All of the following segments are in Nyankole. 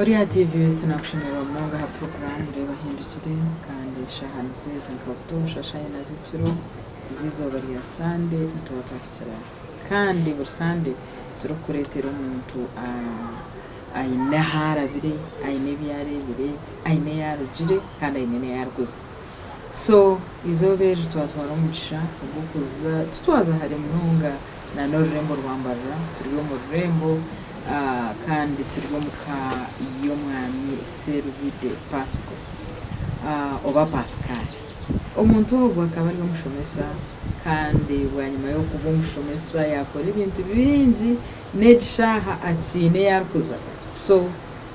Ori aha TV West nakushemererwa munonga aha puroguraamu Reeba Hindukire kandi eshaaha nizo ezi nka butoosha shaaha ina z'ekiro z'eizooba rya Sande nituba twahikire aha. Kandi buri Sande turikukureetera omuntu aine ahu arabire, aine ebi areebire, aine ei arugire kandi aine n'ei arikuza. So eizooba eri twatwara omugisha ogw'okuza titwaza hare munonga na n'orurembo rwa Mbarara, turi omu rurembo kandi turi omu ka y'omwami Serubide Pascal oba Pascal. Omuntu ogwo akaba ari omushomesa kandi bwanyima y'okuba omushomesa yaakora ebintu bingi n'egi shaaha akiine ei arikuza. So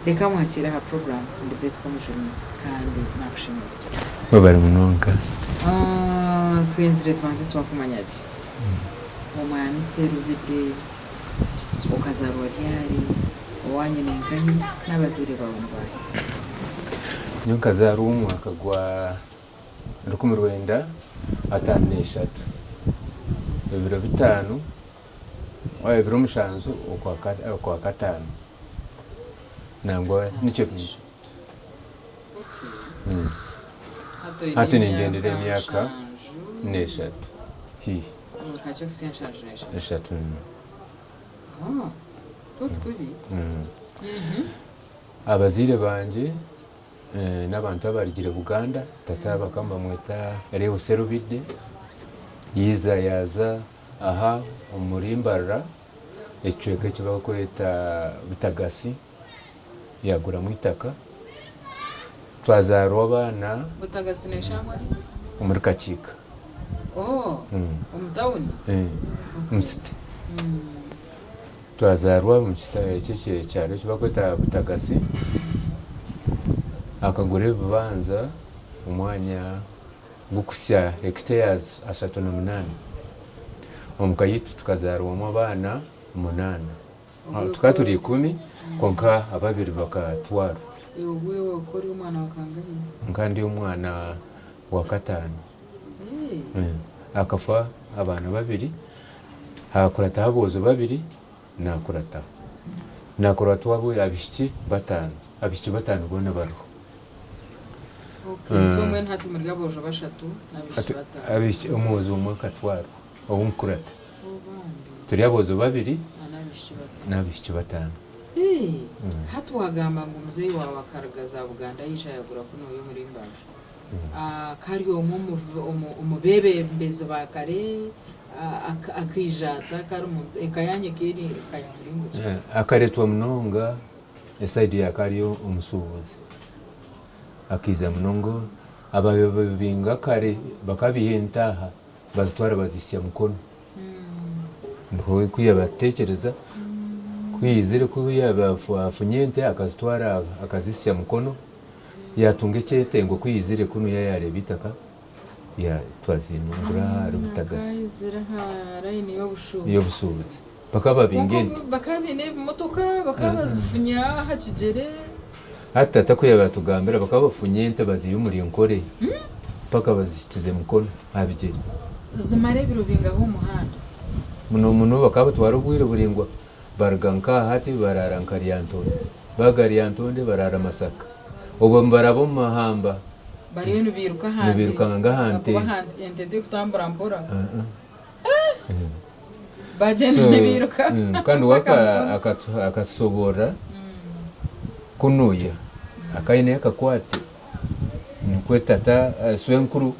reka mwakiire aha puroguraamu ndi Betty Komujuni kandi naakushemererwa. Webare munonga. Twenzire twanze twakumanya gye. Omwami Serubide okazaarwa ryari, owaanyu ni nkahi n'abazaire baawe ni baahi? Nyowe nkazaarwa omu mwaka gwa 1953, ebiro bitaano, ebiro mushanju Okwakataano nangwa nikyo Hati ningyendera emyaka n'eshatu haihi. Eshatu. Abazaire bangye n'abantu abarugire Buganda, tata bakaba nibamweta Leo Serubidde, yaiza yaaza aha omuri Mbarara ekicweka eki barikweta Butagasi. Yaaguramu eitaka, twazaarwa abaana Butagasi neeshangwa hi? Omuri Kakiika. Oh, omu tawuni? Omu city. Twazaarwa omu kyaro eki barikweta Butagasi, akagura ebibanza omwanya gurikuhitsya hectares 38. Omu ka yaitu tukazaarwamu abaana munaana. Tukaba turi ikumi kwonka ababiri bakatwarwa. Iwe okaba ori omwana wa kangahi? Nkaba ndi omwana wa kataano. Hakafa abaana babiri, haakurataho aboojo babiri, naakurataho. Naakuratwa abaishiki bataano, abaishiki bataano boona bariho. Okay, so mbwenu hati muri aboojo bashatu n'abaishiki bataano. Omwojo omwe akatwarwa ou nkukurata. Turi aboojo babiri n'abaishiki bataano. Hati wagamba ngu muzeeyi waawe akaruga za Buganda yaija yagura kunu oyo omuri Mbarara. Ka ari omwe omu beebembezi ba kare akaija ata ka ari muntu eka yaanyu ekaba eri eka ya muringo ki? Akareetwa munonga esayidi ya ka ari omushuubuzi. Akaija munonga ababinga kare bakaba baiha entaaha bazitwara bazihitsya Mukono. Nikwo ku yabatekyereza ku yaizire ku yaaba afunye ente akazitwara akazihitsya Mukono, yaatunga ekyetengo ku yaizire kunu yaareeba eitaka twazinungura ahari Butagasi. Akaizire aha layini y'obushuubuzi. Y'obushuubuzi. Bakaba babinga ente. Bakaba baine ebimotoka, bakaba bazifunya aha kigyere. Hati tata ku yaaba atugambira bakaba bafunya ente baziiha omuri Nkore mpaka bazihikize Mukono aha bigyere. Zimara ebiro bingahi omu muhanda? Muno muno bakaba batwara obwire buraingwa baruga nk'aha hati baraara nka Lyantonde, baaruga Lyantonde baraara Masaka. Obwo nibaraba omu mahamba. Bariyo nibairuka aha nte. Nibairukanga aha nte. Ahakuba ente terikutambura mpora. Bagyenda nibairuka. Kandi we akatusoborora kunuya akaba aineyo akakwate nikwo tata swenkuru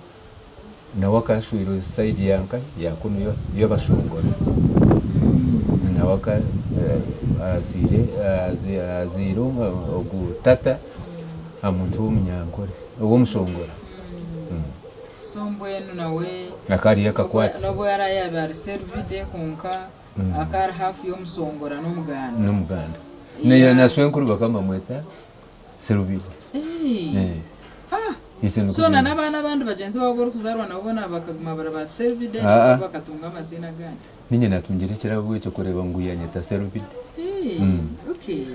nawe akaba ashweirwe sayidi ya nkahi ya kunuya y'abashongore nawe akaba azaire ogu tata aha muntu w'omunyankore ow'omushongore. So mbwenu nawe Akaba ariyo akakwate. N'obu araabe yaabaire ari Serubide kwonka akaba ari haafu y'omusongora n'omuganda. N'omuganda. Na na swenkuru bakaba nibamweta Serubide. Ha! So na n'abaana abandi bagyenzi baawe abu orikuzaarwa nabo boona bakaguma bari ba Serubide nabo bakatunga amaziina agandi? Niinye naatungire ekirabo ekyo kureeba ngu yanyeta Serubide. Okay.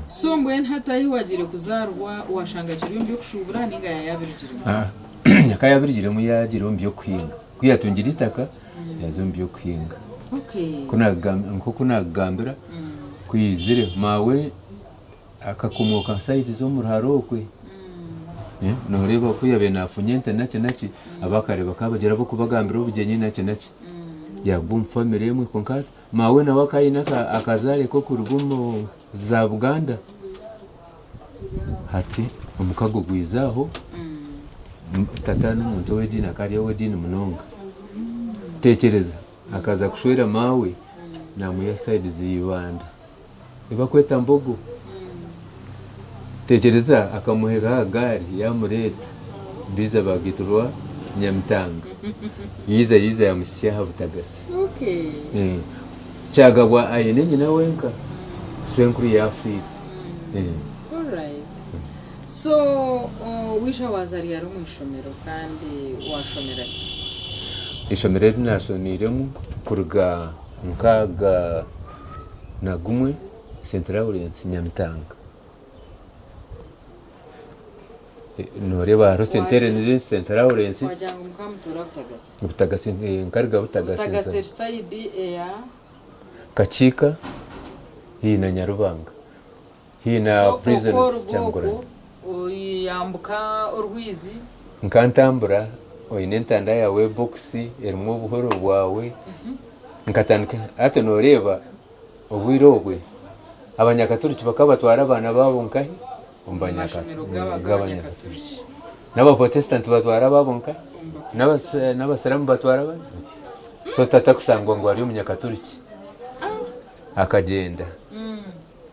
So mbwenu hati ahi wagiire kuzaarwa washanga akiri omu by'okushuubura ninga yaayabirugiremu? Akaba yaabirugiremu yaagira omu by'okuhinga. Ku yaatungire eitaka yaaza omu by'okuhinga. Nk'oku naakugambira ku yaizire maawe. Akakomooka sayidi z'omu ruharo okwe. Nooreeba oku yaabaire naafunya ente naki naki, abakare bakaba bagira ab'okubagambira obugyenyi naki naki. Yaagwa omu famire emwe kwonka maawe nawe akaba aine akazaare k'okuruga omu za Buganda. Hati omukago gwiza aho, tata n'omuntu ow'ediini akaba ari ow'ediini munonga. Teekyereza akaza kushwera maawe naamwiha sayidi za Ibanda. Ebakweta mbogo. Tekyereza akamuheka aha gaari yamureeta baiza bagaiturwa Nyamitanga yaiza yaiza yamuhitsya aha Butagasi. Kyagabwa aine nyina wenka swenkuru yafiire. Alright. So waija waaza ryari omu ishomero kandi waashomera hi? Eishomero eri naashomeiremu kuruga 61 St Lawrence Nyamitanga. Noreeba hariho St Helens, St Lawrence. Wagira ngu mukaba mutuura Butagasi? Butagasi nkaruga Butagasi. Butagasi eri sayidi eya? Kakiika haihi na Nyarubanga haihi na prisons Kyangurani. So oku oruga okwo oyambuka orwizi? Nkantambura oine entanda yaawe ebokisi erimu obuhoro bwawe. Nkatandika hati nooreeba obwire obwe abanyakaturiki bakaba batwara abaana baabo nkahi? Omu mashomero g'abanyakaturiki. N'abaprotesitanti batwara abaabo nkahi? N'abasiraamu batwara abaabo? So tata kushangwa ngu ari omunyakaturiki akagyenda.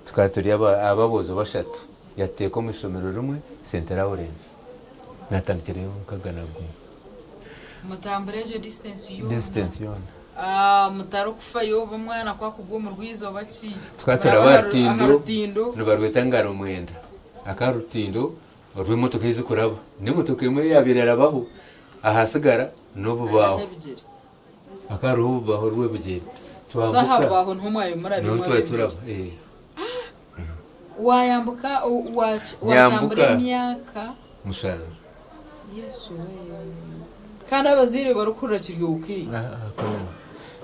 Tukaba turi ababoojo bashatu yatuteeka omu ishomero rimwe St Lawrence. Naatandikirayo nkagana gumwe. Mutambura egyo distance yoona. Distance yoona. Ah, mutarikufayo oba omwana ku akugwa omu rwizi oba ki. Tukaba turaba aha rutindo nibarweta ngaro mwenda. Aka rutindo orw'emotoka ei zirikuraba. N'emotoka emwe eyaabaire erabaho ahasigara n'obubaaho. Hakaba hariho obubaho rw'ebigyere. So aha bubaho niho mwabaire muraba Niho imwe twari ab'ebigyere. turaba. Eh. Waayambuka waatambura Nyambuka. emyaka Mushanju. Yesu wee. Kandi abazaire barikuhurira kiri okay. Ah, ah, kona.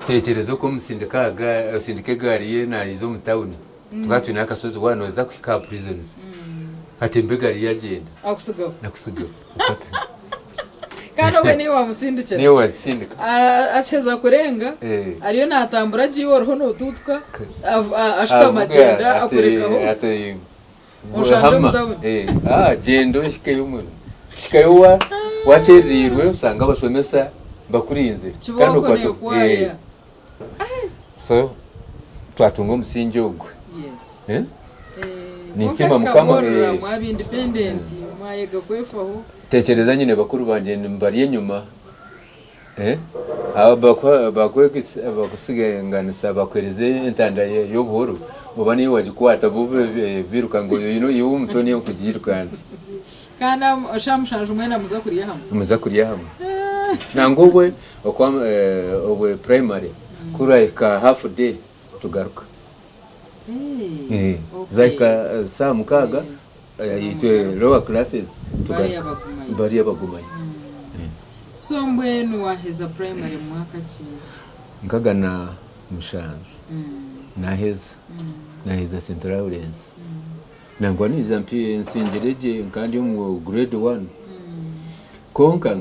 Teekyereza oku omusindika aha gaari, osindika egaari ye naayiza omu tawuni. Tukaba twine akashozi waaba nooza kuhika aha prisons. Atemba egaari ye agyenda. Akusigaho. Akusigaho. Kandi obwe niiwe wamusindikira. Niiwe wagisindika. Akiheza kurenga Eh. ariyo natambura agiye iwe oriho notuutuka ashutama agyenda akurekaho. Ati Oshangye omu hama tawuni. eh, ah, gyenda ohikeyo omuri hikayo wa wakyereriirwe osanga abashomesa bakurinzire Kibooko okwata- nekwaya. eh, so twatunga omusingye ogwe Yes. Eh? Eh, Ninsiima kwonka Mukama, kikaboorora eh. mwaba independent mwayega kwefaho. Tekyereza nyine bakuru bangye mbari enyuma eh, aba bakusiganganisa bakuhereza entanda y'obuhoro oba niiwe wagikwata bo biruka ngu iwe omuto niiwe okugirukanzya. Kandi shaaha mushanju mwena muza kurya hamwe. Muza kurya hamwe. Nangwa obwe obwe primary kurahika half day tugaruka. Zahika saaha mukaaga itwe lower classes tugaruka. Bariya bagumayo. So mbwenu waheza primary mu mwaka ki? Nkaga na mushanju naheza naheza St Lawrence. Nangwa naija nsingire gye nkaba ndi omu grade one kwonka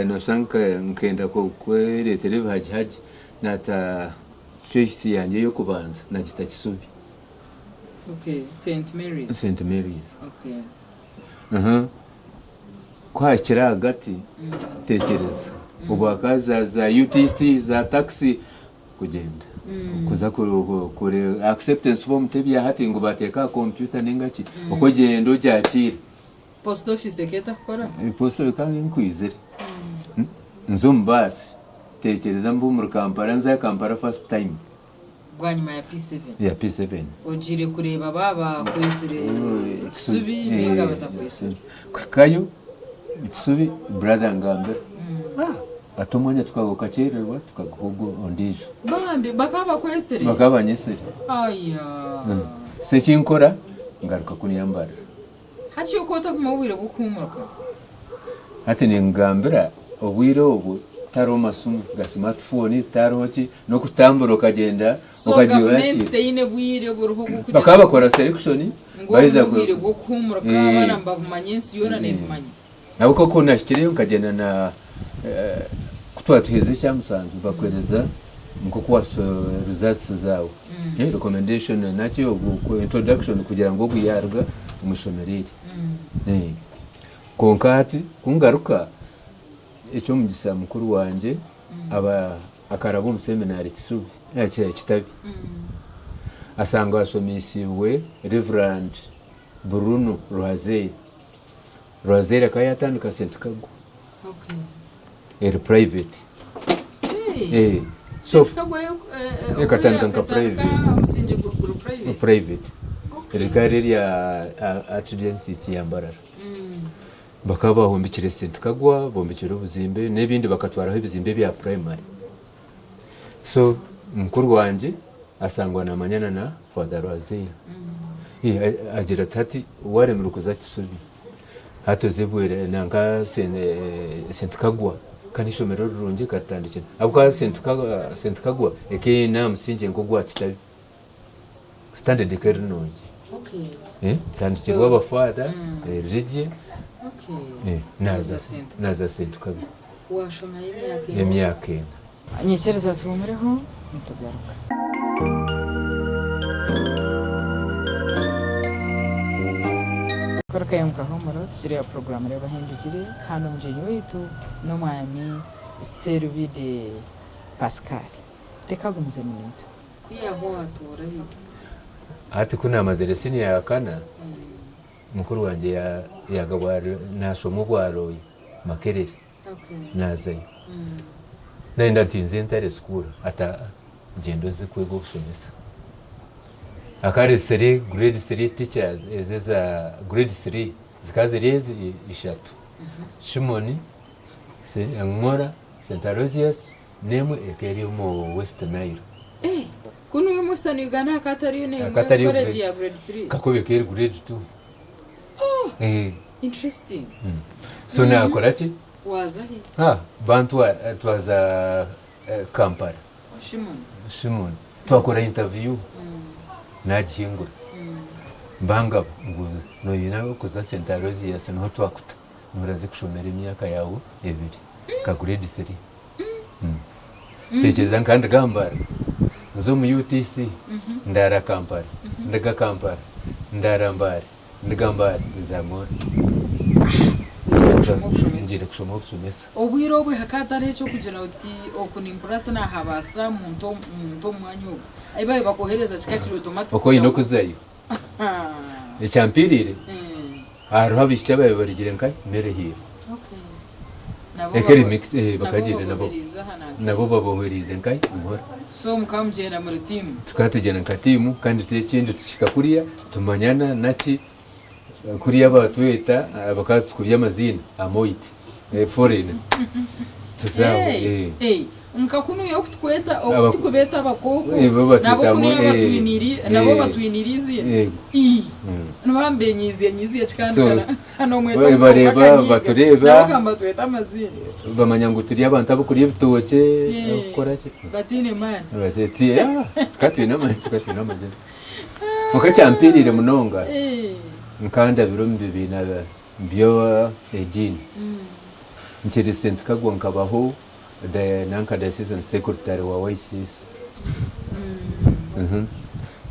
noshusha nkenda kwereetera ebihagihagi naata choice yangye ey'okubanza nagita Kisubi. Okay, St Mary's. St Mary's. Okay. Ku haahikire ahagati teekyereza obwo hakaba za UTC za taxi kugyenda kuza kureeba acceptance form tebya hati ngu bateeka aha kompyuta ninga ki oku ogyenda ogyakiire. Post office ekaba etakukora? Post ekaba nkwizire nza omu baasi teekyereza mbe omuri Kampala nza Kampala first time. Bwanyima ya P7. Ya P7. Ogiire kureeba baaba bakwetsire Kisubi ninga batakwetsire. Kuhikayo Kisubi brother angambira ati omwanya tukakyererwa tukaguha ogwo ondiijo. Bambi bakaba bakwetsire? Bakaba banyetsire. Aya. So eki nkora ngaruka kuriya Mbarara. Hati okaba otakumara obwire bw'okuhuumurika? Hati ningambira obwire obwo. Tihariho masimu ga smartphone, tihariho ki, n'okutambura okagyenda So okagira gavumenti ki. teine bwire oburiho obw'okugira Bakaba bakora selection ngu obu baija ku n'obwire bw'okuhuumurika abaana nibabumanya ensi yoona neebimanya. Ahabw'okuba ku naahikireyo nkagyenda na ku twaba tuherize ekyamusanju bakuheereza nk'oku results zaawe, recommendation naki introduction kugira ngu ogu yaaruga omu ishomero eri. Kwonka hati ku ngaruka Eky'omugisha mukuru wangye aba akaraba omu seminari Kisubi, Kitabi ashangwa ashomeisiibwe Rev. Bruno Ruhazeire. Ruhazeire akaba yatandika St. Kagwa eri private. So ekatandika nka private rikaba riri erya Archdiocese ya Mbarara. Bakaba bahombekire St Kagwa, bombekire obuzimbe n'ebindi bakatwaraho ebizimbe ebya primary. So mukuru wangye asangwa namanyana na Father Rwazeira. Agira ati hati waremirwe kuza Kisubi hati oze Bwera nanka St Kagwa ka n'eishomero rirungi karitandikire. Ahabw'okuba St Kagwa ekaba eine aha musingye nk'ogwa Kitabi. Standard ekaba eri nungi. Etandikirwe abafaatha eri gye naaza St Kagwa emyaka ena. Nyikiriza tuhumureho nitugaruka. Garukayo mukahumuro tukiri aha puroguraamu Reeba Ohindukire kandi omugyenyi waitu n'omwami Serubide Pascal. Reka agumizemu naitwe. Kwihaho watuura hi? Hati ku naamazire siniya ya kana, mukuru wangye yaagabwa naashoma obwa looya Makerere, naazayo. Nayenda nti nze ntare school, ati aa gyenda oze kwega obushomesa. Hakaba hariho three grade three teachers ezi eza grade three zikaba ziri ezi ishatu, Shimoni, Ngora, Saint Aloysius N'emwe ekaba eri omu West Nile. Eh, kunu omu Western Uganda hakaba hatariyo n'emwe Hakaba hatariyo college grade- ya grade 3. Kakobe ekaba eri grade 2. Oh, Eh, interesting. so nakora ki? Waza hi? Ha, bantwara twaza Kampala. Shimon. Shimon. Twakora interview nagihingura. Bangaba ngu noyenda kuza St. Aloysius niho twakuta. Noraza kushomera emyaka yawe ebiri nka grade 3. Tekyereza nka ndiga Mbare nze omu UTC ndaara Kampala ndiga Kampala ndaara Mbare ndiga Mbare nza Ngora. Ngiire kushoma obushomesa. Obwire obwe hakaba hatariho eky'okugira oti oku nimpurira tinahabaasa muntu omu mwanya ogu. Ahi baabaire bakwohereza kikaba kiri automatic. Oku oine kuzayo. Ekyampiriire hariho abaishiki abaabaire barugire nka Maryhill. Eka eri mixed eh, bakagira nabo nabo babohereize nka Nkora. So mukaba mugyenda muri tiimu? Tukaba tugyenda nka tiimu kandi ekindi tukihika kuriya tumanyana naki kuriya batweta bakaba batukubya amaziina Amoit foreigner tuza aho eh. Nka kunuya oku tukweta oku tukubeeta abakooko Eh, bo nabo batwita kunuya mo- eh, batwiniire nabo eh, batwiniire eiziina yego. Ii niba mbenyiizya nyiizya So, kikandikana nomweta eh, omukooko bareeba, akanyiiga batureeba. nabo kamba batweta amaziina Bamanya ngu turi abantu abakurya ebitookye, Eh, abakukora ki. bataine maani Bati ati, "Ah, tukaba twine amaani, tukaba twine amagyezi. Kwonka ekyampiiriire munonga, Eh, nkandabira omu bibiina by'ediini. Nkiri St. Kagwa nkabaho nanka diocesan secretary wa YCS.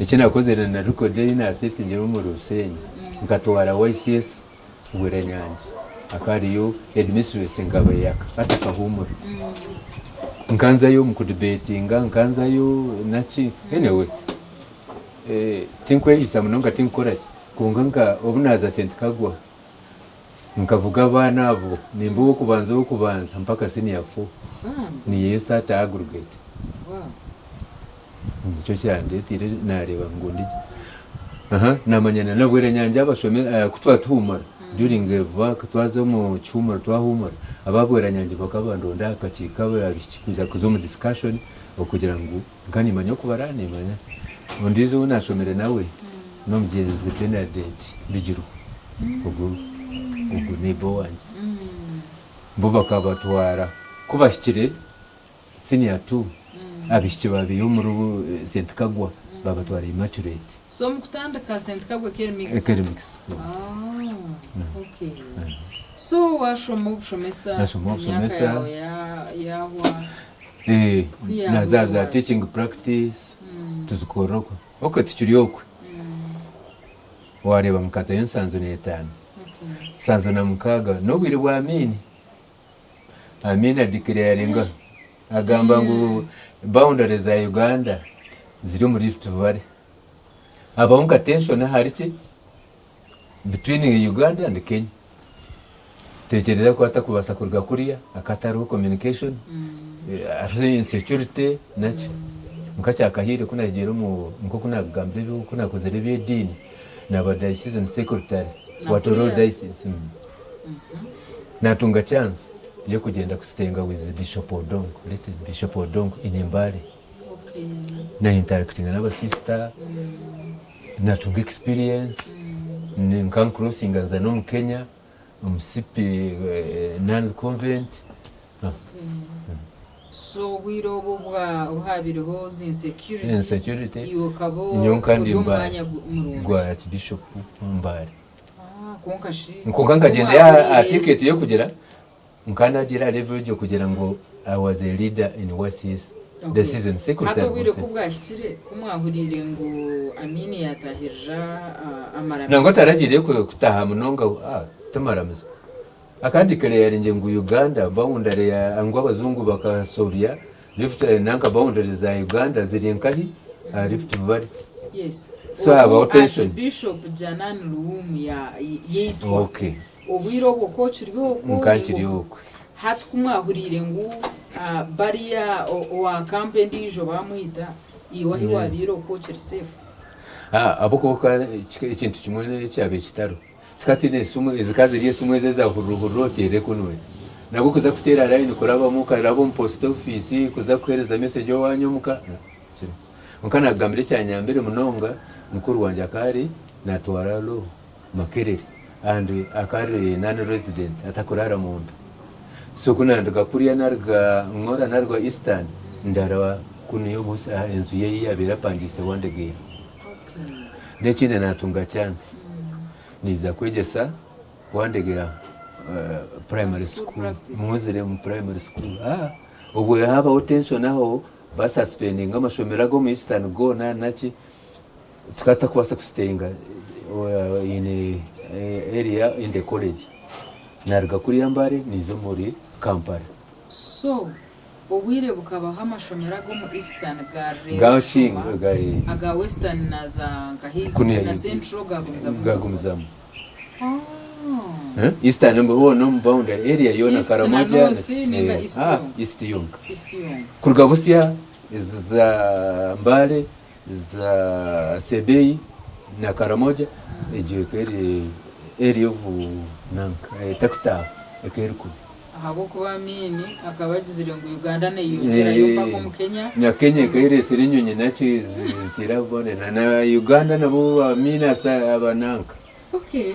Eki nakozire na record ei nasetingire omuri Bushenyi, nkatwara YCS Bweranyangi hakaba hariyo headmistress nkaba atakahuumura. Nkanzayo omu kudebatinga, nkanzayo naki, anyway tinkwehisa munonga tinkukoraki kwonka nka obu naaza St Kagwa Nkavuga abaana abo nimba ow'okubanza ow'okubanza mpaka senior four niyo start aggregate. Nikyo kyandetiire nareeba ngu ndi gye. Aha namanya na Bweranyangi abashome ku twaba tuhumura during a vac twaza omu kihumuro twahumura aba Bweranyangi bakaba bandonda aha kakiiko k'abaishiki kwija kuza omu discussion okugira ngu nka nimanya okubara nimanya ondiijo ou nashomire nawe N'omugyenzi Bernadette Bigirwa, ogu ogu neighbour wangye. Bo bakabatwara. Ku bahikire senior two, abaishiki baabiiha omuri St Kagwa baabatwara Immaculate. So omu kutandika St Kagwa ekaba eri mixed? Ekaba eri mixed school. Ah, okay. So waashoma obushomesa, Naashoma emyaka obushomesa. yaawe ya- yaahwa. Eh, Ku yaahwa naza za waasa. teaching practice tuzikorera okwe. Okwe tukiri okwe. Waareeba nkazayo nsanju n'etaano, nsanju na mukaaga n'obwire bwa Amiini. Amiini adeclaringa agamba ngu boundary za Uganda ziri omu Rift Valley. Habaho nka tension ahari ki? Between Uganda and Kenya. Tekyereza ku atakubaasa kuruga kuriya akatariho communication, hariho insecurity naki. Nka kyakahiire ku nagiire omu nk'oku naakugambire ebi ku naakozire eby'ediini naaba diocesan secretary wa Tororo diocese. Naatunga chance y'okugyenda kusitenga with Bishop Odongo, late Bishop Odongo in Mbale. Na interactinga n'abasisita, natunga experience, nka ncrossinga nza n'omu Kenya, omu CP Nuns Convent. So obwire obu obwa obu haabaireho zi insecurity, Insecurity, iwe okaba nyowe nka ndi ori omu Mbale, mwanya murungi. gwa Archbishop Mbale. Ah, kwonka shi Kwonka nkagyenda aha ticket y'okugira nka nagira aha level egyo kugira ngu I was a leader in YCS the season Hati secretary obwire ku bwahikire ku mwahuriire ngu Amiini yaatahirira amaramizo. Nangwa taragiireyo kutaaha munonga ah, ti maramizo. Aka declaringe ngu Uganda boundary ya ngu abazungu bakasobya Rift nanka boundary za Uganda ziri nkahi aha Rift Valley. Yes. So habaho Obu tension. Archbishop Janan Luwum ya yaitwa. Okay. Obwire obwo ku okiri okwo Nka nkiri ninga okwe. Hati ku mwahuriire ngu bariya owa kampu endiijo baamwita, iwe ahi waabaire okwo okiri safe? Ahabw'okuba ekintu kimwe ekyabaire kitariho, tukaba twine esimu, zikaba ziri esimu ezi eza hururu hururu oteere kunu ori. Nabwo kuza kuteera layini kurabamu okaraba omu post office kuza kuheereza mesegi owaanyu omuka, kwonka naakugambira ekyanyambire munonga, mukuru wangye akaba ari naatwara law. Makerere and akaba ari non resident atakuraara munda so ku nanduga kuriya naruga Ngora naruga Eastern ndaraba kunu omu enju ye ei yabaire apangiise Wandegeya. N'ekindi natunga chance niiza kwegyesa Wandegeya primary school Muslim primary school obwo habaho tension aho basuspendinga amashomero ag'omu Eastern goona naki. Tukaba tutakubaasa kusiteyinga in area in the college. Naruga kuriya Mbale ninza omuri Kampala. So obwire bukabaho amashomero ag'omu Eastern gareeba kushoma, aga Western na za nkahi na Central gagumizamu nigakora? Gagumizamu. Eastern hoona omu boundary area yoona East na Karamoja North ninga East yonka? East yonka. East yonka. Kuruga Busia za Mbale Za Sebei na Karamoja egyo ekaba eri area of nanka etakutaaha ekaba eri kubi. Ahabw'okuba Amiini akaba agizire ngu Uganda neyeyongyerayo mpaka omu Kenya. Na Kenya ekaba ereetsire enyonyi naki ziteire aho boona na Uganda nabo Amiini aba nanka. Okay.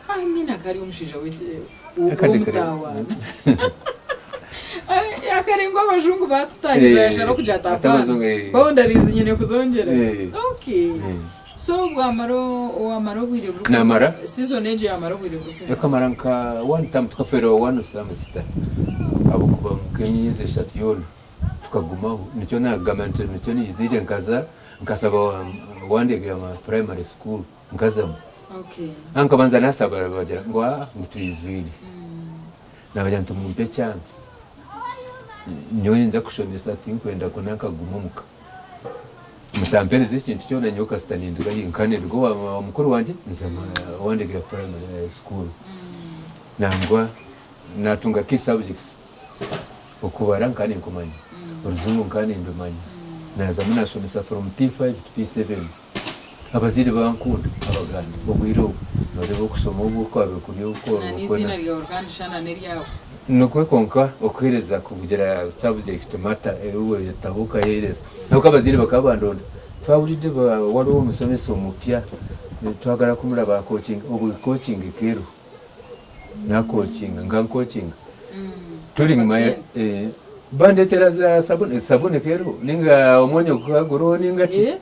Amiini akaba ari omushaija w'omutawaana. Akarenga abajungu baatutahirira yasharaho kugira ati apaana boundaries nyine kuzongyera. Okay. So bwamara wamara obwire buri Namara. Season egyo yamara obwire burikwingana? Ekamara nka one term tukafeerwa one semester ahabw'okuba nk'emyezi eshatu yoona tukagumaho. Nikyo naagamba nti nikyo naiziire nkaza nkasaba Wandegeya primary school. Nkazamu. Okay. Ah, nkabanza nasaba bagira ngu ah ngu twizwire. Nabagira nti mumpe chance. Nyowe ninza kushomesa tinkwenda ku nankaguma omuka. Mutampereza ekintu kyona nyowe kasita ninduga nka ninduga owa mukuru wangye nza Wandegeya primary school. Nangwa natunga key subjects. Okubara nka ninkumanya, orujungu nka nindumanya. Nazamu nashomesa from P5 to P7. Abazaire bankunda Abaganda obwire obu noreeba okushoma obu okwabaire kuri Na n'eiziina ryawe kandi shana n'eryabo. Nikwe kwonka okuhereza kugira subject matter ei oyetaho okahereza ahabw'okuba abazaire bakaba bandonda twahurire wariho omushomesa omupya nitwagara kumuraba aha coaching obwe coaching ekaba eriho nakokinga nka nkokinga. During my eh, bandetera za sabuni sabuni keriho ninga omwonyo gukaba guriho ninga ki Eh?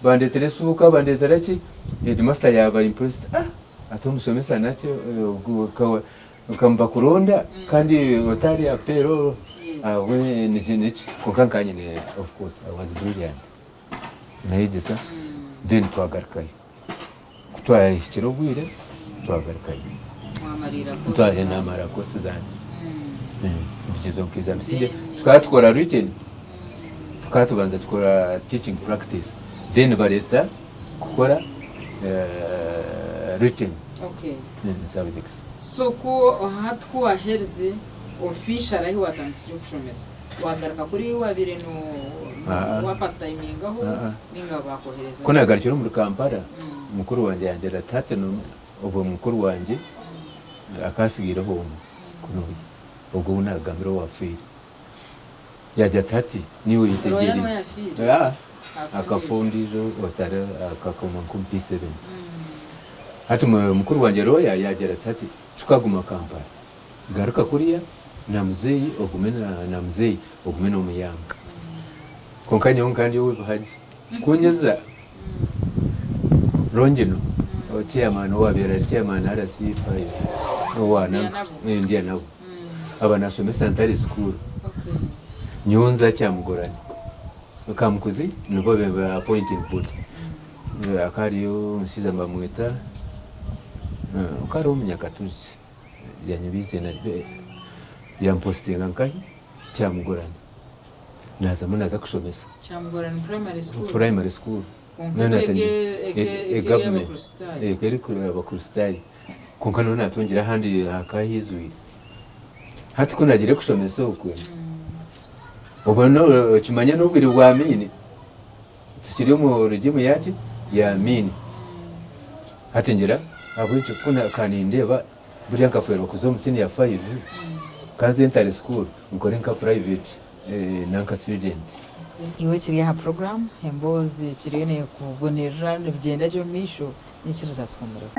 bandetera esuuka bandetera ki headmaster yaba impressed ah ati omushomesa nakyo eh, ogu kawa nkamubakuronda kandi otari aha payroll Yes. ahabwe niki niki kwonka nka nyine of course I was brilliant nayegyesa then twagarukayo Ku twahikire obwire twagarukayo. Mwamariira course Twaheza zanyu. namara course zangye. Ebigyezo nkiza misingye. Then- Tukaba tukora written, tukaba tubanza tukora teaching practice then bareeta kukora written Okay. subjects. So ku hati ku waherize officially ahi watandikire kushomesa Wagaruka kuri ei wabaire no Aa. wapatimingaho Aa. ninga bakohereza? Ku nagarukire omuri Kampala, mukuru wangye yangira ati hati no obwo mukuru wangye akatsigaireho omwe kunuya, ogwo ou nagambire owafiire. Yagira ati hati niiwe Roya niwe oyetegyerize. yafiire? Aa, Afa akafa ondiijo. ondiijo otari akakoma nk'omu P7. Hati mukuru wangye Roya yagira ati hati tukaguma Kampala. Garuka kuriya na muzeeyi ogume na muzeeyi ogume nomuyamba. Kwonka nyowe nka ndi ow'ebihagi ku nyeza Longino chairman owabaire ari chairman RC5 owa ndya nabo aba nashomesa Ntare school nyowe nza Kyamugorani Kamukuzi nibo ba appointing body hakaba hariyo omushaija nibamweta hakaba hariho omunyakatuliki. Yanyeba eiziina rye yampositinga nkahi? Kyamugorani. Nazamu naza kushomesa. Kyamugorani primary school? Primary school. Kwonka Noona eka natandika eri e government ey'Abakristaayo? Eka eri Abakristaayo. Kwonka noona natungire ahandi hakaba haizwire. Hati ku nagiire kushomesa okwe, obwo nokimanya n'obwire bwa Amiini, tukiri omu regime yaki? Ya Amiini. Hati ngira ahabw'enki ku ka nindeeba buriya nkafeerwa kuza omu senior five, ka nze ntare school nkore nka private nanka student. Iwe kiri aha puroguraamu emboozi kiriyo neekubonerera nibigyenda gye omu maisho nyikiriza tuhuumureho.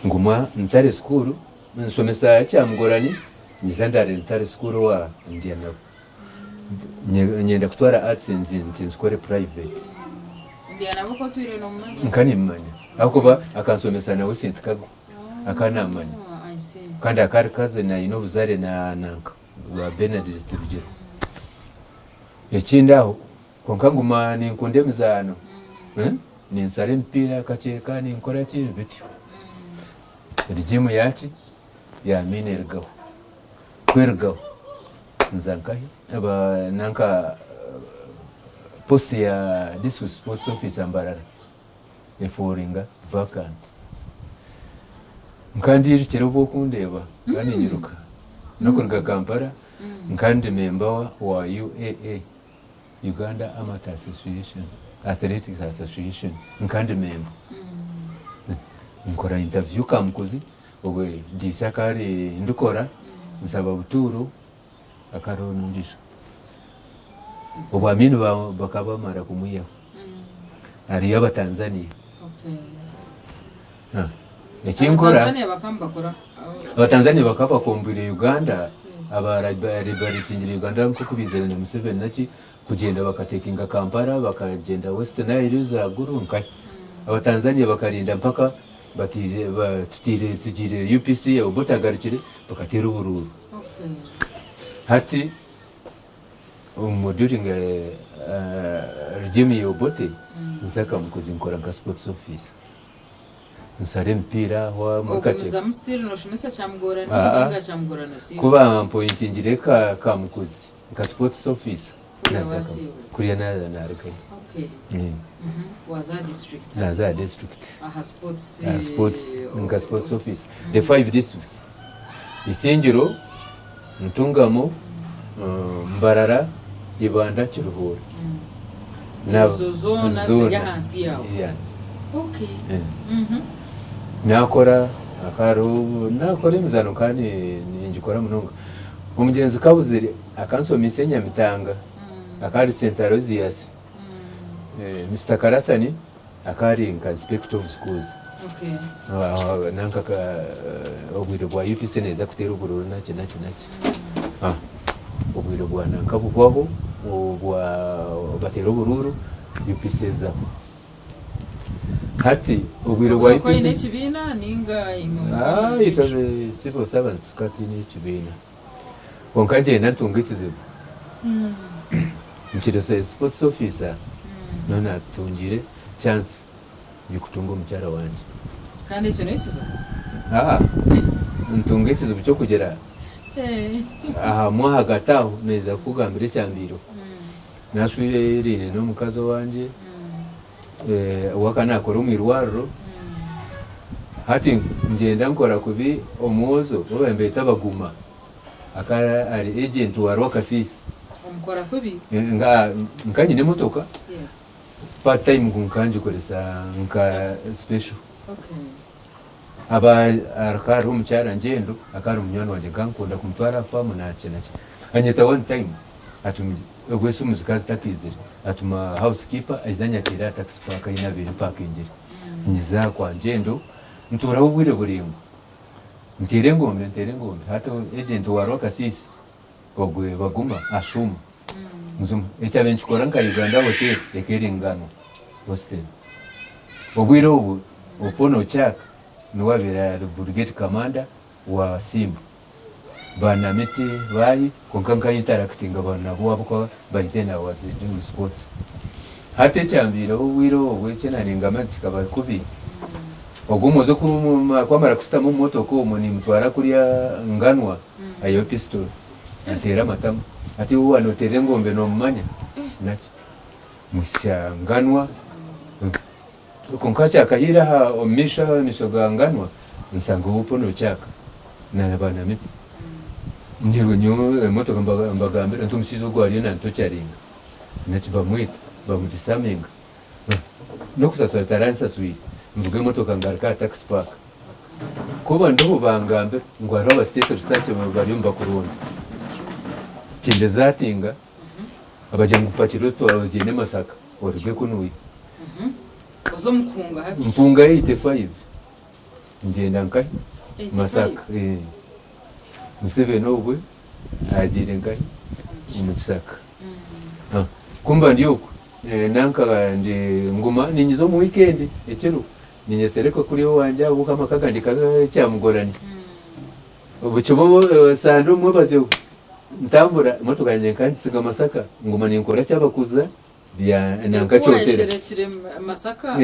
Nguma ntare school nshomesa Kyamugorani nyiza ndare ntare school owa Ndyanabo. Nyenda kutwara arts nti nzikore private. Ndianabo ku otwire nomumanya? Nka nimumanya ahakuba akansomesa nawe Sentikago akaba namanya Oh, I see. kandi akaba ari cousin aine obuzare na nanka ba Bernard Rutebigirwa. Ekindi aho kwonka nguma ninkunda emizaano ninsara emipiira akakyeka ninkora ki bityo. Rigimu yaki ya Amiina erugaho. Ku erugaho nza nkahi nanka post ya district sports officer Mbarara eforinga vacant. Nka ndijukira obu okundeeba nka ninyiruka n'okuruga Kampala nka ndi member wa UAA, Uganda Amateur Association, Athletics Association, nka ndi member. Nkora interview Kamukuzi Obwe Diisi akaba ari ndikora nsaba Buturo akaba ariho n'ondiijo. Obwo Amin bakaba bamara kumwihaho hariyo Abatanzania. Ekinkora Abatanzania bakaba bakombwire Uganda abaribatingire Uganda nk'oku baizire na Museveni naki kugyenda bakatekinga Kampala bakagyenda West Nile za Gulu nkahi. Abatanzania bakarinda mpaka Bataire ba tutaire tugiire UPC Obote agarukire bakateera oburuuru. Hati omu during regime ya Obote nze Kamukuzi nkora nka sports officer. Nsara emipiira aho omuri Kakyeka. Ogumizamu still noshomesa Kyamugorani Aa ninga Kyamugorani osiibura? Ku bampointingire Kamukuzi nka sports officer Kuriya naza wasiibura? kuriya narugayo. Okay. Waza aha district hati? Naza aha district. Aha sports. Aha sports nka sports office. The five districts. Isingiro, Ntungamo, Mbarara, Ibanda, Kiruhura. Ezo zoona ziri ahansi yaawe? Yeah. Okay. Nakora akaro nakora emizaano kandi ningikora munonga. Omugyenzi Kabuzire akansomeise Nyamitanga akaba ari St Aloysius. Mister Karasani akaba ari nka inspector of schools. Nanka obwire bwa UPC neeza kuteera obururu naki naki naki. Obwire bwa nanka buhwaho obwa bateera oburuuru UPC ezaho. Hati obwire bwa Oba oine UPC ekibiina ninga imwe mukaba muri itwe bicu? civil servants tukaba twine ekibiina. Kwonka ngyenda ntunga ekizibu. Nkiri sports officer niho naatungire chance y'okutunga omukyara wangye. Kandi ekyo n'ekizibu? Aa, ntunga ekizibu ky'okugira ahamwe ahagati aho naija kukugambira ekyambaireho. Nashwereine n'omukazi owangye we akaba nakora omu irwariro, hati ngyenda nkora kubi omwojo ou baabaire nibeeta Baguma akaba ari agent wa Rwakasiisi. Omukora kubi? Nka nyine emotoka. Part time ngu nkangikoresa nka special. Aba hakaba hariho omukyara Ngyendo akaba ari munywani wangye nkankunda kumutwara aha faamu naki naki. Anyeta one time ati obwo esimu zikaba zitakaizire atuma house keeper aije anyakiire aha taxi park ahi nabaire mpakingire. Nyiza aha kwa Ngyendo ntuuraho obwire buraingwa nteera engombe nteera engombe hati agent wa Rwakasiisi ogwe Baguma ashuuma. Buzima ekyabaire nikikora nka Uganda Hotel eka eri Ngano Hostel. Obwire obwo Opono Ochak niwe abaire ari Brigade Commander wa Simba. Ba Namiti baahi kwonka nka interactinga nabo ahabw'okuba by then I was doing sports. Hati ekyambaireho obwire obwo eki naringamba nti kikaba kubi, ogwo omwojo ku amara kushutama omu motoka omwo nimutwara kuriya Nganwa aihayo pistol. Anteera amatama ati iwe waaba nooteera engombe noomumanya? Naki? Muhitsya Nganwa, kwonka kyakahiire aha omu maisho aha maisho ga Nganwa nshanga Owopona Okyaka na ba Namibi. Nyowe nyowe emotoka mbagambira nti omushaija ogu ariyo nantokyaringa. Naki bamweta bamudisaminga. N'okusasura taransaswire. Nvuga emotoka ngaruka aha taxi park. Kuba ndiho bangambira ngu hariho aba state research bariyo nibakuronda. Tindizatinga abagira ngu pakira otware ogyende Masaka oruge kunu oije. Oze omu kuhunga hati. Mpunga 85 ngyenda nkahi? Masaka. Museveni obwe agiire nkahi? Omu kisaka. Ku mba ndi okwo nanka ndi nguma ninyiza omu weekend ekiro. Ninyesereka kuriya owangye ahabw'okuba amaka gangye gakyamugorani. Bukye sande omu mwebazyo ntambura emotoka yangye nkangisiga Masaka nguma ninkora kyabakuza nanka Ku kyotera. wayesherekire Masaka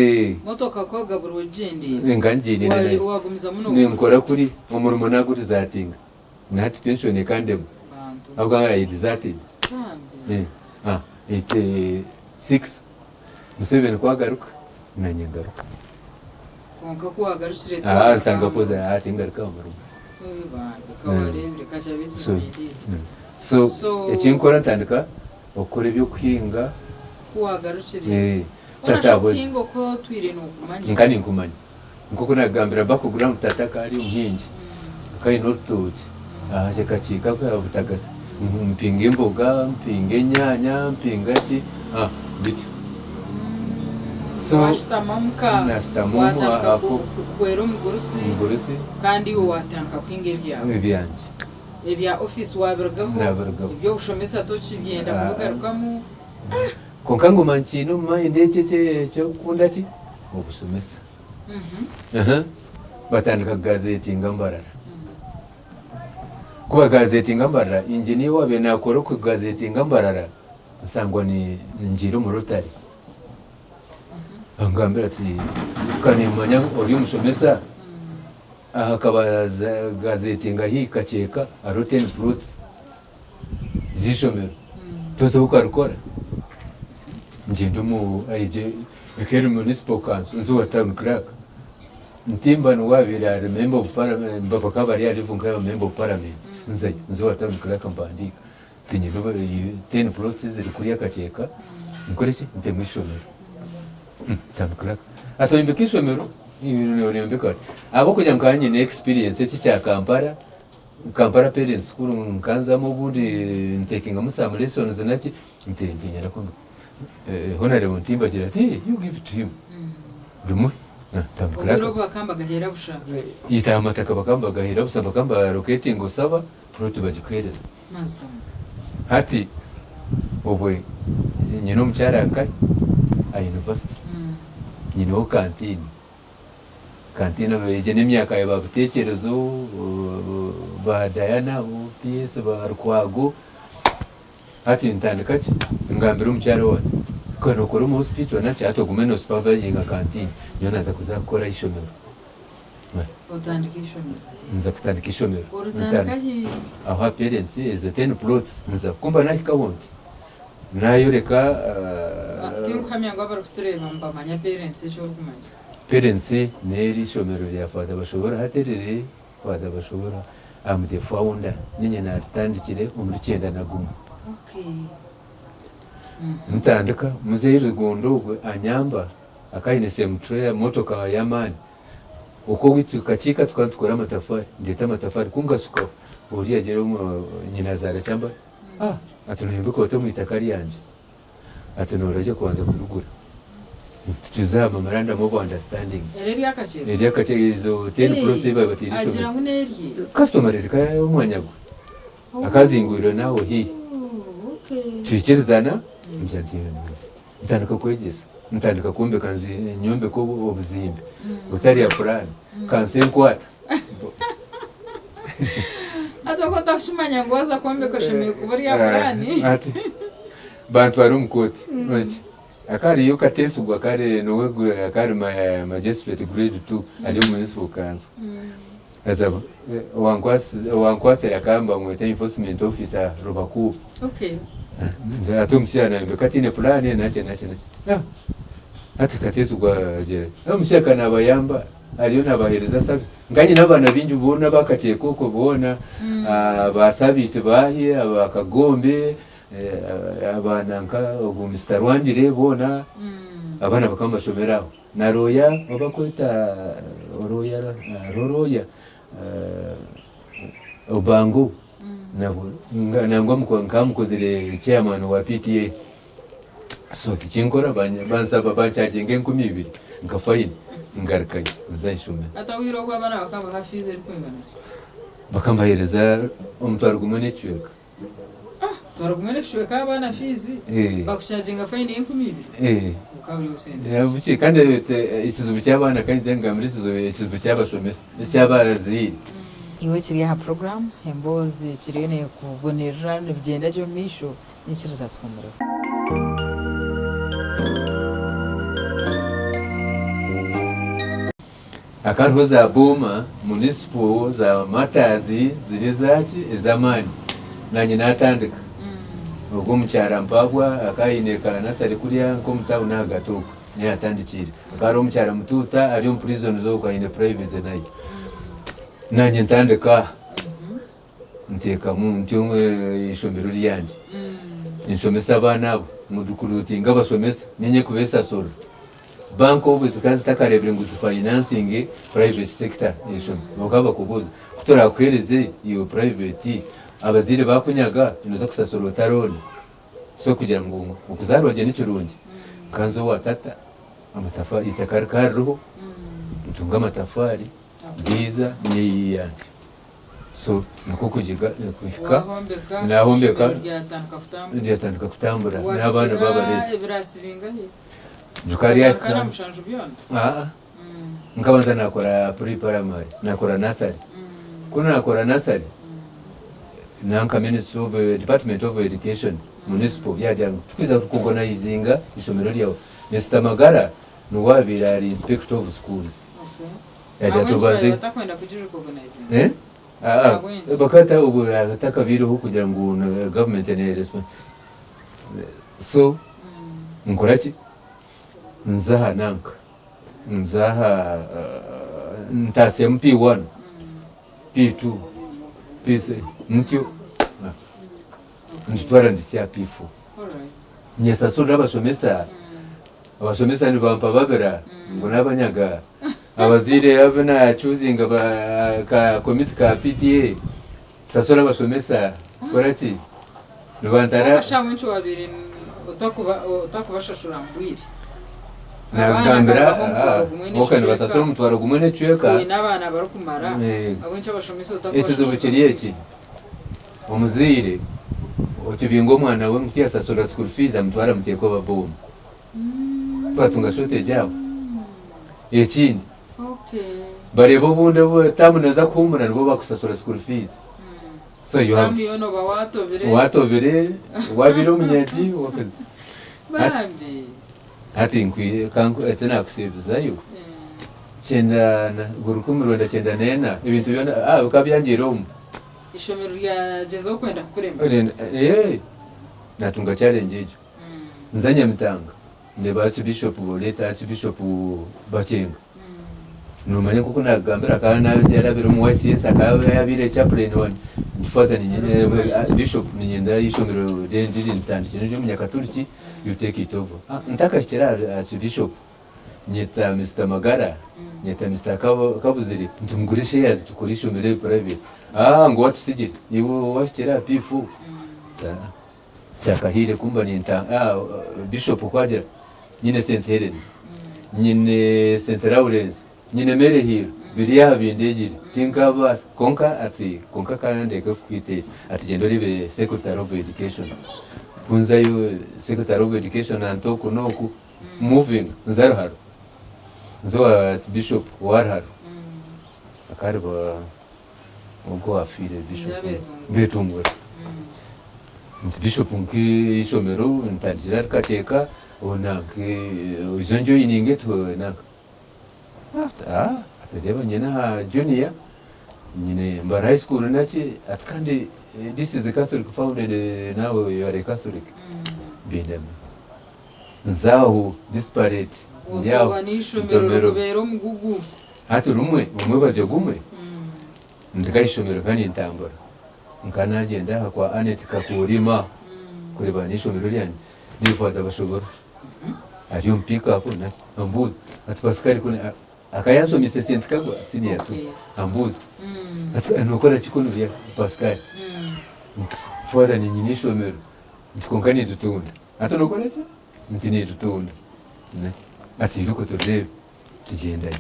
motoka kogabura ogyendeire Nka ngyendire wagumizamu nokora. Ninkora kuri omurimo nagurizatinga na hati pension ekandema ahabw'okuba I deserted. 86 Museveni ku agaruka nanye ngaruka. Kwonka ku wagarukire Aha nsanga poza aha tingaruka aha murimo. Bambi ka wareebire kakyaba ekizibu indeed. So ekinkora ntandika okukora eby'okuhinga. Ku wagarukire. Hoona shi okuhinga oku otwire nokumanya? Nka ninkumanya. Nk'oku nagambira background tata akaba ari omuhingi akaba aine orutookye aha kakiiko aka Butagasa mpinga emboga, mpinga enyaanya, mpinga ki bityo. So Washutama omuka nashutama omu watandika ako kuhwera omugurusi omugurusi kandi iwe watandika kuhinga ebyawe. Ebyangye. Ebya office wabirugaho, Nabirugaho. eby'obushomesa tokibyenda kubigarukamu. Kwonka nguma nkiine omu mind eki eky'okukunda ki? Obushomesa. Batandika kugazetinga Mbarara. Ku bagazetinga Mbarara, engineer owaabaire naakora okugazetinga Mbarara nshangwa ngiire omu Rotary. Angambira ati, ka nimmanya ori omushomesa, aha akaba gazetinga haihi Kakyeka hariho ten plots. z'eishomero tozi oku arikora ngyenda omu Ekeru Municipal Council nze owa town clerk Ntimba niwe abaire ari member of parliament bakaba bari aha level nka member of parliament nzayo nze owa town clerk mpandiika nti nyine ten plots eziri kuriya Kakyeka nkoreki ntemu eishomero town clerk ati oyombeke eishomero noyombeka ota ahabw'okugira ngu nkaba nyine experience eki ekya Kampala Kampala Parents School nkanzamu obundi ntekingamu some lessons naki nti niinyenda kwombeka. Honourable Ntimba agira ati you give to him rimuhe. Obwire obu bakaba nibagaheera busha. Itwe amataka bakaba nibagaheera busha, bakaba nibaroketinga osaba, puroti bagikuheereza. Mazima. Hati obwe nyine omukyara nkahi aha university, nyineho kantiini. Kantiini egyo n'emyaka ya ba Buteekyerezo, ba Diana, PS, ba Rukwago. Hati ntandika ki? Ngambira omukyara owangye, ka nokora omu hospital naki hati ogume no supervisinga canteen nyowe naza kuza kukora ishomero. Otandika ishomero. Nza kutandika ishomero. Oritandika hi? Aho aha parents ezo ten plots nza kumba nahikaho nti nayoreka. Tinkuhamya ngu abarikutureeba nibamanya parents eki orikumanyisa. Parents neri ishomero rya Father Bashobora hati eriri Father Bashobora am the founder ninye naritandikire omuri 91. Ntandika muzeyi Rugondo ogwe anyamba akaba ayine same trailer motoka yamani okwo oweitu kakiika tukaba nitukora amatafari ndeta amatafari kungasukaho oriya agira nyinazaara kyamba ah ati noyombeka ota omwitaka ryangye Ati norajya kubanza kubigura. Tuza aha memorandum of understanding. Eri ery'akakyeka? Ery'akakyeka ezo ten plots ei babateire Agira ishomero. ngu n'erye. Customer reka omwanya gwe. Akazingwirwe nawe haihi. Twikirizana ngira nti ntandika kwegyesa. Ntandika kwombeka nyombeka obuzimbe butari ya puraani. Kansa enkwata. Haza ku otakukimanya ngu waaza kwombeka oshemereire kuba ori aha puraani. Ati bantwara omu kooti. Akariyo Katesigwa kare niwe akari magistrate grade 2 ari omu municipal council. Haza owankwasire akaba nibamweta enforcement officer Rubakuuba. Ati omushaija nayombeka ataine puraani naki naki naki. Hati Katesigwa agira ati omushaija ka nabayamba. Ariyo nabahereza service nka nyine abaana baingi boona abakakyeka okwo boona ba sabiiti baahi aba kagombe abaana nka ogu Mister Rwangire boona abaana bakaba nibashomera aho na lawyer ou barikweta lawyer hariho lawyer Obango nangwa nkaba mukozire chairman wa PTA. So ekinkora bansaba bancharginga 2000 nka fine ngarukayo nza ahishomero. Hati obwire obwo abaana bakaba nibaha fees erikwingana ki? Bakaba nibahereza 10,000 n'ekicweka. Ah, 10,000 n'ekicweka abaana fees? Bakucharginga fine y'enkumi ibiri? Bukaba buri obusente bukye. Kandi ekizibu ky'abaana ka nyije nkugambire ekizibu ky'abashomesa eky'abazaire. Iwe kiri aha puroguraamu emboozi kiriyo neekubonerera nibigyenda gye omu maisho. Nyikiriza tuhumureho. Hakaba hariho za booma, municipal, za matazi ziri ezaki ez'amaani nanye natandika ogwo omukyara Mpabwa akaba aine ka nasare kuriya nk'omu tawuni ahagati okwo niyo yatandikiire hakaba hariho omukyara Mutuuta ari omu prisons okwo aine private nayo nanye ntandika aha. Nteekamu ntyo eishomero ryangye, nshomesa abaana abo, ngu ndikuruutinga abashomesa, niinye kubesasurira. Banka obwo zikaba zitakareebire ngu zifainansinge private sector eishomero. Bakaba bakubuuza, ku turaakuheereze iwe private, abazaire baakunyaga, nooza kusasura ota looni? So kugira ngu okuzaarwa gye ni kirungi. Nkanza owa tata, eitaka rikaba ririho, ntunga amatafaari, ndiiza nyeyiiya ntyo. So nikwo kugiga kuhika Wahombeka, nahombeka ishomero ryatandika kutambura. ryatandika kutambura n'abaana Watsira babareeta. ebirasi bingahi? Njuka Watandika ryahika na mushanju byona? aa nkabanza nakora pre primary nakora nursery ku nakora nursery nanka ministry of department of education municipal yagira ngu tukwija kuorganizinga ishomero ryawe. Mister Magara niwe abaire ari inspector of schools. Okay. Yagira ati Ahabw'enki obanze baabaire batakwenda kugirecognizinga? Eh? Ah, ah, Ahabw'enki? bakata obwo hatakabaireho kugira ngu government ne respond. So nkora ki? Nza aha nanka nza aha ntaasyamu P1, P2, P3 ntyo ngitwara ngisya aha P4. Alright. Nyesasura abashomesa, abashomesa nibampa babira ngu nabanyaga, abazaire abu nacuzinga ka komiti ka PTA, sasura abashomesa, kora ki, nibantara. Kwonka shi ahabw'enki wabaire otakubashashura mu bwire? Abaana Nagambira nkabaha omutwaro gumwe boka n'ekicweka. nibasasura omutwaro gumwe n'ekicweka. Oine abaana barikumara, ahabw'enki abashomesa Ekizibu otakubashashura? kiri eki, omuzaire okibinga omwana we ngu tiyasasura school fees amutwara amuteeka oba bomu. Twatunga shortage aho. Ekindi, bareeba obundi obu term neza kuhumura nibo bakusasura school fees. So you have Term yoona oba watobire. Watobire, wabiire omunyagi, Bambi. Hati nkwi kanku eki nakusiibizayo kyenda na 1994 ebintu byona ah bikaba byangiire omu. Ishomero ryagyezaho kwenda kukurema. Eh, natunga challenge egyo. Nza Nyamitanga ndeeba Archbishop late Archbishop Bakyenga. Nomanya nk'oku nakugambira akaba yarabire omu YCS akaba yabaire chaplain wangye. Nti father Bishop niinyenda eishomero eri ritandikire ery'omunyakaturiki you take it over. Ntakahikire ahari Archbishop nyeta Mister Magara, nyeta Mister Kabuzire nti mugure shares tukore eishomero eri private. Ngu watusigire iwe wahikire aha P4. Kyakahiire kumba ninta Bishop ku agira nyine St Helens, nyine St Lawrence, nyine Mary Hill biri aha bindegire tinkabaasa kwonka ati kwonka kandeke kukwita eki ati gyenda oreebe Secretary of Education ku nzayo Secretary of Education anta oku n'oku moving nza Ruharo nza owa Archbishop owa Ruharo akareeba Ogwo owafiire Bishop Betungura. Nti Bishop nk'eishomero ntandikire ahari Kakyeka oije onjoyininge nanka. Ati reeba nyine aha junior, nyine Mbara high school naki, ati kandi this is a Catholic founded nawe you are a Catholic. Bindema. Nza aho disparate ndi aho. Otoba n'eishomero rikubeera omugugu. Hati rumwe omwebazyo gumwe ndi nk'aha ishomero nka nintambura nka nagyenda aha kwa Annet Kakuurima kureeba n'eishomero ryangye nifaaza bashobora ari omu pick up ambuuza ati Pasikari kunu akaba yanshomese St Kagwa senior two ambuuza ati nokora ki kunu Pasikari nti father niinyine eishomero nti kwonka ninditunda ati nokora ki nti ninditunda ati iruka turireebe. Tugyendayo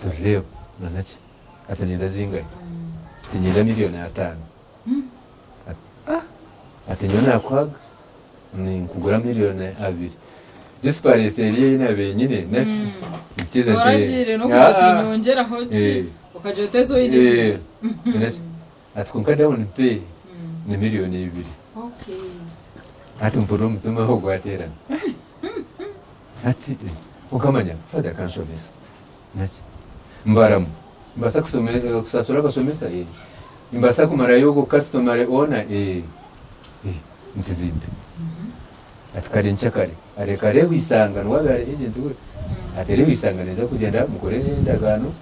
turireeba nana ki ati niinyenda zingahi ati niinyenda miriyoni ataano ati ah ati nyowe naakuhaga ninkugura miriyoni abiri disparesi eri ei naabaire nyine naki nkiza nti Toragiire n'okugira oti nyongyeraho ki okagira oti ezi oine zimara. Naki ati kwonka down pay ni miriyoni ibiri hati mpurira omutima aho gwateerana. Hati okamanya father akanshomesa naki mbaramu nimbaasa kusasura abashomesa ee nimbaasa kumarayo ogwo customary owner ee nti zimpe ati kare nkyakare areka areehwisanga niwe abe ari agent we ati areehwisanga naija kugyenda mukore endagaano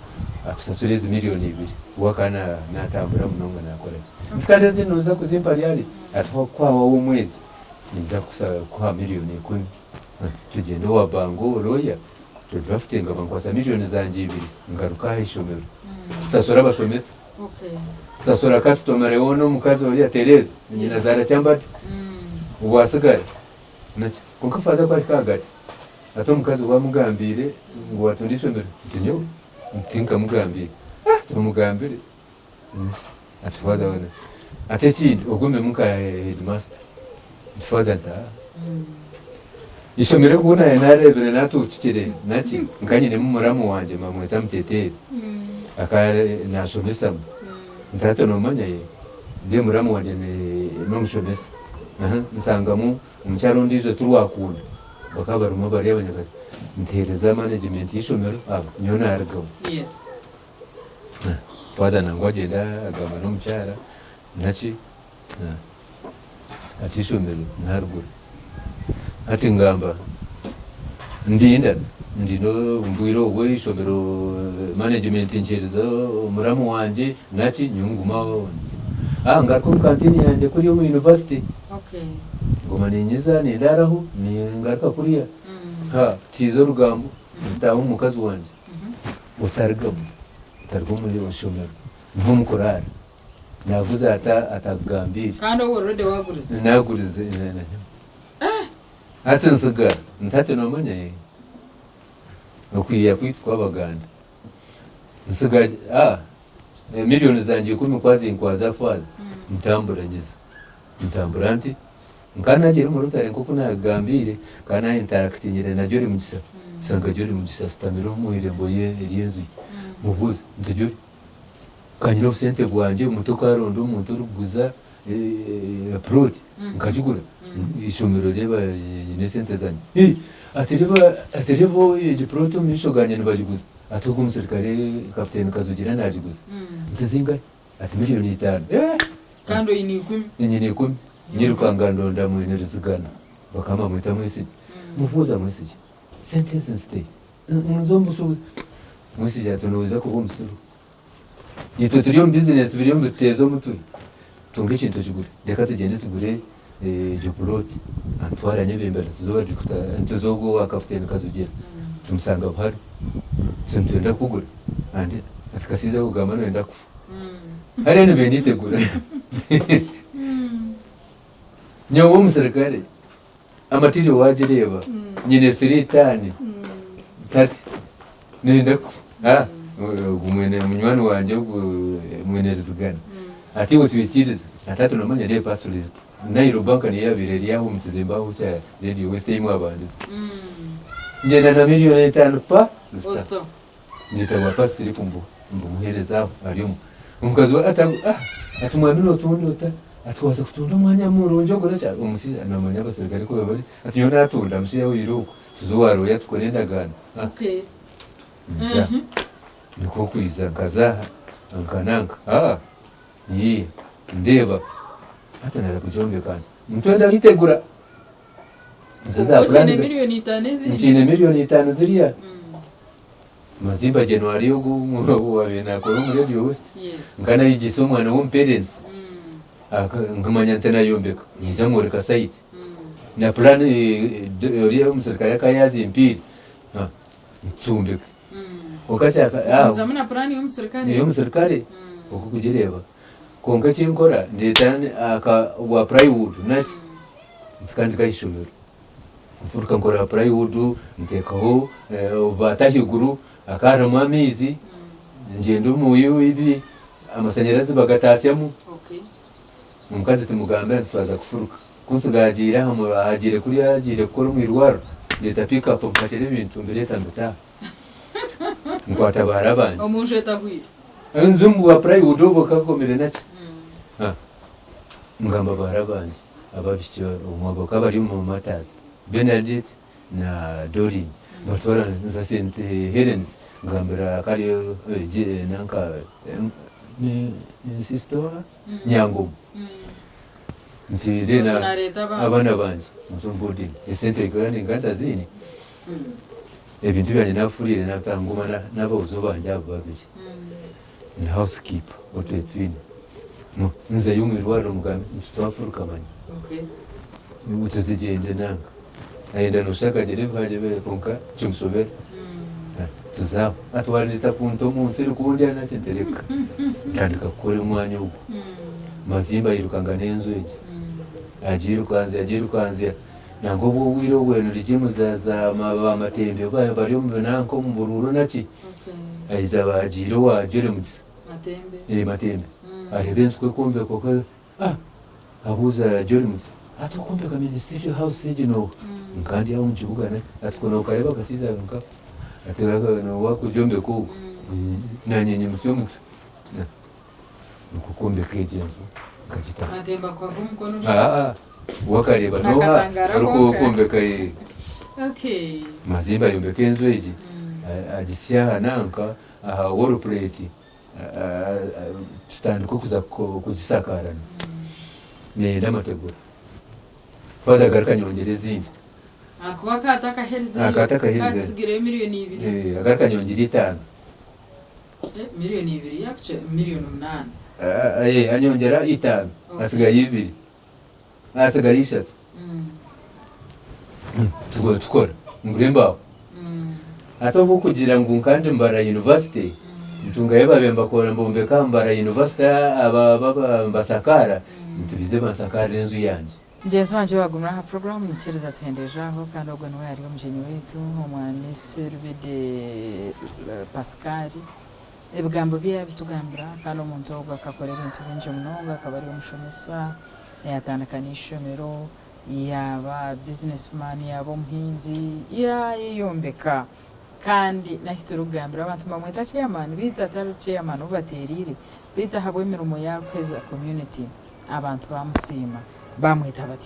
akusasure ezi miriyoni ibiri we akaba natambura munonga nakora ki nti kandi ezi noza kuzimpa ryari ati ku hahwaho omwezi ninza kukuha miriyoni ikumi. Tugyende owa Bango lawyer tudraftinga bankwasa million zangye ibiri ngaruka aha ishomero nsasure abashomesa nsasura customer woona omukazi oriya Tereza nyinazaara Kyambadde obwasigara naki kwonka father ku ahika ahagati ati omukazi wamugambiire ngu watunda ishomero nti nyowe tinkamugambiire tomugambire ati father ati ekindi ogumemu nka headmaster nti father nti aa ishomero ku naaba nareebire natuutukire naki nka nyinemu muramu wangye bamweta Muteteeri akaba nashomesamu nti hati nomanya ndi muramu wangye nomushomesa nsangamu omukyara ondiijo Turwakunda bakaba barimu bari abanyakare nteereza management y'eishomero abo nyowe narugamu. Father nangwa agyenda agamba n'omukyara naki ati eishomero narigura hati ngamba ndinda ndinde obwire obwo eishomero management ngyereza omuramu wangye naki nyowe ngume aho ngaruke omu canteen yangye kuriya omu university nguma ninyiza nindaraho ningaruka kuriya tiiza orugambo ntaaha omu mukazi wangye. Otarigamu, otaruga omu ishomero, niho mukuraara. Naaguza ata atakugambiire. Kandi ou already waagurize. Naagurize. Hati nsigara nti hati noomanya? Okwiha kwaitu kw'Abaganda. Nsiga ah, emiliyoni zangye ikumi ku azinkwaza faaza, ntambura nyiza. Ntambura nti, nka nagiire omu rotary nk'oku naabigambiire, nka na interakitingire na Jolly Mugisha, nshanga Jolly Mugisha ashutamire omu irembo ry'enju ye. Mubuuza nti Jolly, ka nyine obusente bwangye muto okaronda omuntu orikuguza plot nkagigura, eishomero reeba nyine esente zangye. Ii, ati reeba ati reeba egi plot omu maisho gangye nibagiguza, ati ogu omusirikare Kapiteeni Kazogira nagiguza. Nti zingahi? Ati miliyoni itaano. Eh! Kandi oine ikumi. Nyine ikumi. Nyirukanga ndonda mwene Ruzigana. Bakaba bamweta Mwesigye. Mubuuza Mwesigye, sente ezi nzitehe? Nze omu bushuubuzi. Mwesigye ati noija kuba omusiru. Itwe turi omu bizinesi biriyo nibituteeza omutwe. Tunga ekintu okigure. Reka tugyende tugure egyo pulooti. Antwara nyebembera nituza owa Kapiteeni Kajugira. Tumusanga Buhare. Itwe nitwenda kugura. Ati kashaija ako kugamba noyenda kufa. Hariya nibenda itegura. Nyowe omusirikare amatiri wagireeba nyine siritaani tati nenda kufa. Ah, ogu mwene munywani wangye ogu mwene Rizigana ati iwe twikirize ati hati nomanya reeba pastor Nile bank niyo yabaire eri aho omu kizimbe aho kya Radio West ei mwabandize. Ngyenda na miliyoni etaano pa zita. Ngyeta bwa pastor mbumuhereza aho ari omu. Omukazi we ati ah ati mwami notunda ota? Ati waza kutunda omwanya murungi ogu neki omushaija nomanya abasirikare ku bari ati nyowe natunda mushaija we irooko tuze owa lawyer tukore endagaano. Nja nikwo kwiza nkaza aha nka nanka ah yii ndeeba hati naza kugyombeka nta nitwenda ngitegura nizo za Okiine plan miliyoni itaano ezindi? nkiine miliyoni itaano ziriya. Mazimba January ogu owabaire nakora omu Radio West Yes. nkanayegyesa omwana w'omuperensi nkamanya nti nayombeka nyija mworeka site na plan oriya omusirikare akaba yazimpiire ncombeke kwonka Ogumizamu na plan y'omusirikare. Ey'omusirikare oku kugireeba kwonka ekinkora ndeeta aka obwa plywood naki ntandika ishomero. Nfuruka nkora plywood nteekaho obubaati ahaiguru hakaba harimu amaizi ngyenda omu ibi amashanyarazi bagataasyamu omukazi tumugambira nti twaza kufuruka ku nsigaire agiire aha agiire kuriya agiire kukora omu irwariro ndeeta pick up mpakyera ebintu mbireeta mbita aha nkwata bahara bangye. Omunju etahwire. Enju omu bwa plywood obwo kakomire naki ngamba bahara bangye. Abaishiki omwe bakaba bari omu Martyrs, Bernadette na Doreen mbatwara nza St Helens ngambira kariyo nanka ni sister oha Nyangomo nti then abaana bangye muze omu boarding esente kandi nkaba ntaziine ebintu byangye nabifuriire nabitaho nguma n'aboojo bangye abo babiri na house keeper ou twari twine. Nzayo omu irwariro mugambe nti twafuruka manya ngu tuzigyende nanka. Ayenda noshusha akagira ebihagibire kwonka kimushobera. Tuza aho. Ati waandeeta kunta omu nsi erikundya naki nti reka. Ntandika kukora omwanya ogwo. Mazimba airukanga n'enju egi. Agiirukanzya agiirukanzya. Nangwa obwo obwire obwo rigimu za za bamatembe bari omu nanka omu buruuru naki. Aija agiire owa Jolly Mugisa. Matembe. Eh, Matembe. Areeba enju ku ekwombekwa ku ah abuuza Jolly Mugisa ati okwombeka ministerial house egi nooha? Nka ndi aho omu kibuga na ati ku nookareeba akashaija nka ati nooha akugyombeka ogu? Naanye nyimutsya omutwe. Nikwo kwombeka egi enju nkagitaho. Matembe akuhaga omukono Ah, we akareeba nooha Akatangara kwonka. orikwombeka eh. Okay. Mazimba ayombeka enju egi agisya aha nanka aha wall plate tutandika okuza kugisakaarana neyenda amategura. Father agaruka anyongyera ezindi. Ahakuba akaba atakaherizeyo. Akaba atakaherizeyo. Akaba atsigireyo miliyoni ibiri. Eh, agaruka anyongyera itaano. Eh, miliyoni ibiri yakukye miliyoni munaana. Eh, anyongyera itaano Okay. asigayo ibiri. Asigayo ishatu. Tugume tukora ngura embaaho. Hati obu kugira ngu nka ndi Mbarara University, ntungayo babe mbakora mbombeka Mbarara University aba aba mbasakaara, nti bize bansakaarire enju yangye. Mugyenzi wangye owagumire aha puroguraamu nyikiriza tuhenderere aho kandi ogwo niwe ari omugyenyi waitu omwami Serubide Pascal. Ebigambo bye yabitugambira kandi omuntu ogwo akakora ebintu bingi munonga akaba ari omushomesa, yatandika n'eishomero, yaaba businessman, yaaba omuhingi, yayeyombeka kandi n'ahi turikugambira abantu nibamweta chairman beitu atari chairman ou bateereire beitu ahabw'emirimo ei arikuheeza community abantu bamusiima bamweta batyo.